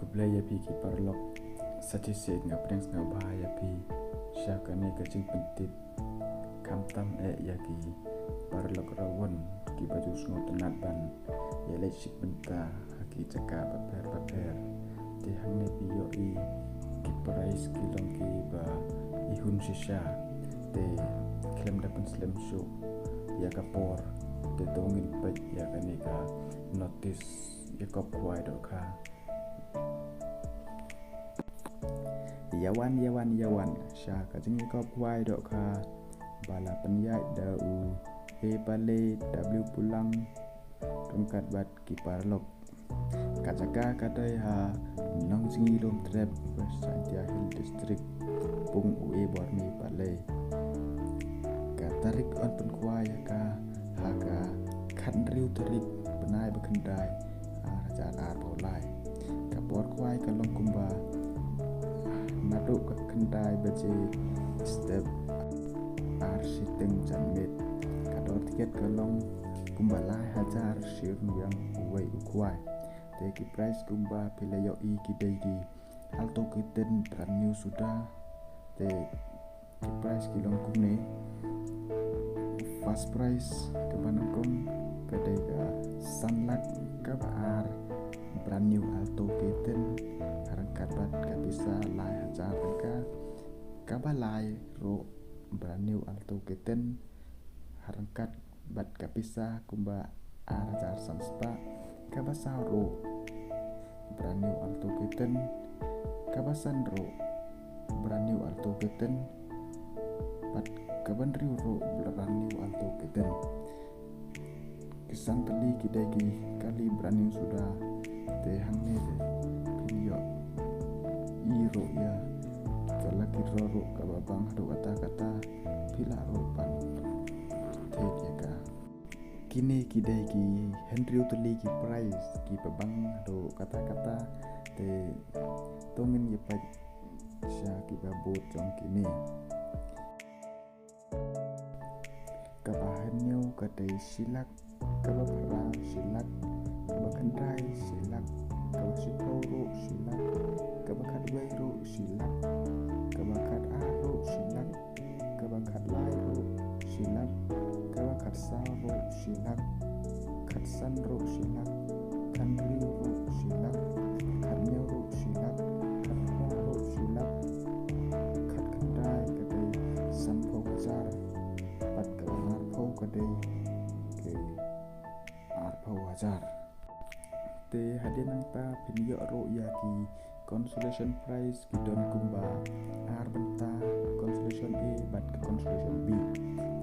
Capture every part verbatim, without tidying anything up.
Khublei ïa phi ki paralok. Sa shisien nga pdiang sngewbha ïa phi sha kane ka jingpyntip, khamtam eh ïa ki paralok Rawon kiba ju sngewtynnat ban ïaleit shibynta ha ki jaka bapher bapher. Te hangne phi ïohi ki price ki long kiba i hun shisha. Te khlem da pynslem shuh ïa ka por, te to ngin peit ïa kane ka notice ïa kop khwai dohkha. Ïa wan, ïa wan, ïa wan sha ka jingïakop khwai dohkha ba la pynïaid da u A Pale W Pulang ryngkat bad ki paralok. Ka jaka ka dei ha Nongjngi Lum Trep, West Jaintia Hills District, pung u A Bormi Pale. Ka tarik yn pynkhwai ïa ka ha ka khathynriew tarik bnai ba khyndai ar hajar arphew lai. Ka por khwai ka long kumba naduh ka khyndai baje step ar shiteng janmiet. Ka dor tiket ka long kumba lai hajar shi ryngwiang uwei u khwai. Te ki price kumba phi la ïohi ki dei ki Alto K ten brand new suda. Te ki price ki long kumne: first price kaba nyngkong ka dei ka san lak, kaba ar brand new Alto K ten ryngkat bad ka pisa lai hajar tyngka, kaba lai ruh brand new Alto K ten ryngkat bad ka pisa kumba ar hajar san spah, kaba saw ruh brand new Alto K ten, kaba san ruh brand new Alto K ten, bad kaba hynriew ruh brand new Alto K ten. Ki san tylli ki dei ki kali brand new suda. Te hangne te phin ïohi ruh ïa ka lucky draw ruh kaba bang haduh katta katta, phi lah ruh ban thied ïa ka. Kine ki dei ki hynriew tylli ki price kiba bang haduh katta katta. Te to ngin ïa peit sha kiba bud jong kine. Kaba hynñiew ka dei shi lak, kaba phra shi lak, kaba khyndai shi lak, kaba shiphew ruh shi lak, kaba khatwei ruh shi lak, kaba khatar ruh shi lak, kaba khatlai ruh shi lak, kaba khatsaw ruh shi lak, khatsan ruh shi lak, khathynriew ruh shi lak, khathynñiew ruh shi lak, khatphra ruh shi lak, khatkhyndai ka dei sanphew hajar, bad kaba arphew ka dei ki arphew hajar. Te hadien nangta phin ïoh ruh ïa ki consolation prize ki don kumba ar bynta, consolation A bad ka consolation B.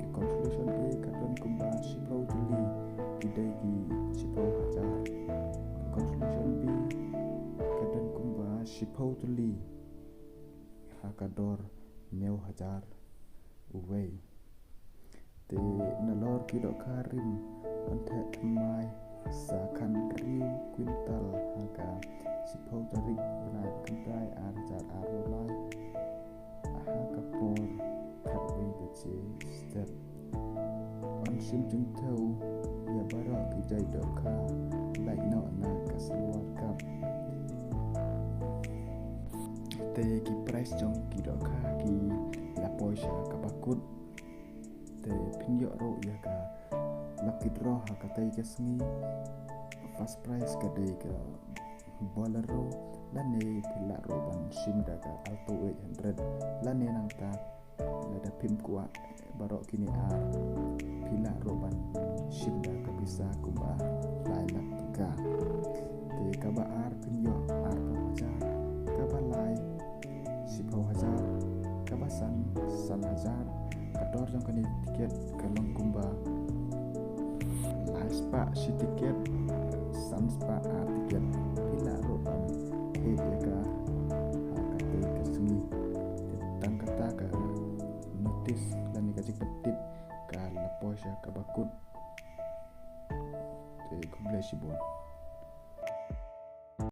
Ka consolation A ka don kumba shiphew tylli, ki dei ki shiphew hajar. Ka consolation B ka don kumba shiphew tylli, ha ka dor hynñiew hajar uwei. Te nalor ki dohkha rim yn theh thymmai sa khathynriew quintal ha ka shiphew tarik bnai ba khyndai ar hajar arphew lai, ha ka por khatwei baje step. Yn shim jingthew ïa baroh ki jait dohkha lait noh na ka Silver Cup. Te ki prize jong ki dohkha ki la poi sha kaba kut. Te phin ïoh ruh ïa ka lucky draw ha katei ka sngi. First prize ka dei ka Bolero, lane phi lah ruh ban shim da ka Alto eight hundred, lane nangta lada phim kwah baroh kine ar, phi lah ruh ban shim da ka pisa kumba lai lak tyngka. Te kaba ar phin ïoh arphew hajar, kaba lai shiphew hajar, kaba san san hajar. Ka dor jong kane tiket ka long kumba lai spah shi tiket, san spah ar tiket. Phi lah ruh ban thied ïa ka ha katei ka sngi. Te tang kata ka notice lane ka jingpyntip ka la poi sha kaba kut. Te khublei shibun.